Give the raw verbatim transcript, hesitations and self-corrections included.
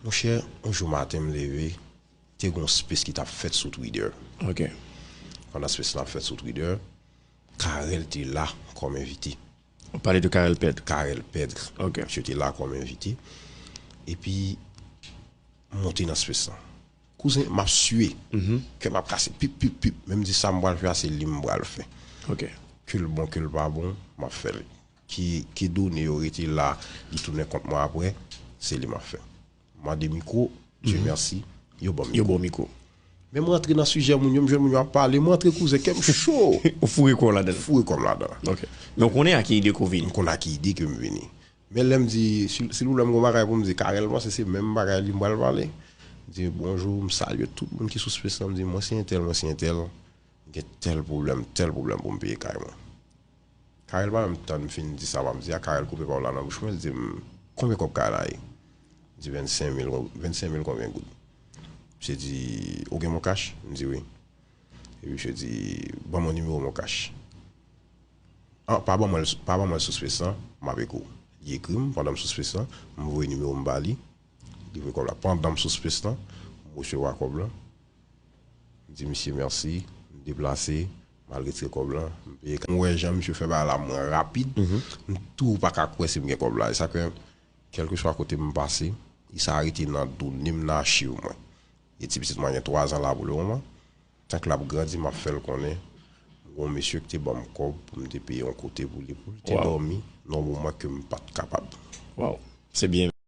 Monchè, yon jou maten m leve, te gen yon space ki t ap fèt sou Twitter. Ok. Pandan space lan ap fèt sou Twitter, Carel te la kòm envite. Ou pale de Carel Pedre. Carel Pedre. Ok. Misye te la kòm envite. Epi, m monte nan space lan. Kouzen, m ap swiye. Kè m ap kase, pip, pip, pip. Men m di sa m pral fè a, se li m pral fè. Ok. Ke l bon, ke l pa bon, m ap fè l. Ke, ke done yo rete la, li tounen kont mwen apre, se li m ap fè. M mande mikwo, Dye mèsi, yo ban m Yo mikwo. Bon mikwo. Men m rantre nan sijè moun yo, m jwenn moun yo ap pale, m rantre kouzen, kè m cho. Ou foure kò w ladan. Foure kò m ladan. Ok. Men w konnen a ki ide ke w vini. M konn a ki ide ke m vini. Men lè m di, si, si l vle m gon bagay pou m di, Carel panse se menm bagay li m pral pale. M di, bonjou, m salye tout moun ki sou space lan, m di, mwen se entèl, mwen se entèl, m gen tèl pwoblèm, tèl pwoblèm pou m peye kay mwen. Carel pa menm tann m fin di sa m ap di a, Carel koupe pawòl la nan bouch mwen, l di m, konbyen kòb kay la ye? M di, vennsenk mil, vennsenk mil konbyen goud? Misye di, ou gen MonCash? M di, wi. Epi misye di, ban mwen nimewo MonCash. Ah, pa ban mwen l, pa ban mwen l sou space lan, m ap ekri w. Li ekri m pandan m sou space lan, m voye nimewo m ba li, li voye kòb la. Pandan m sou space lan, m resevwa kòb lan. M di misye mèsi, m deplase, m al retire kòb lan, m peye. M wè jan misye fè bagay la mwen rapid, m tou pa ka kwè si m gen kòb la. E sa ke, kèlkeswa kote m pase, e sa rete nan done m, nan achiv mwen. E ti pitit mwen gen twa zan la pou le moman. Tank l ap grandi, m ap fè l konnen m gon mesye ki te ban m kòb pou m te peye yon kote pou li, pou l te Wow. Dòmi nan yon moman ke m pa t kapab. Wow. Se byen.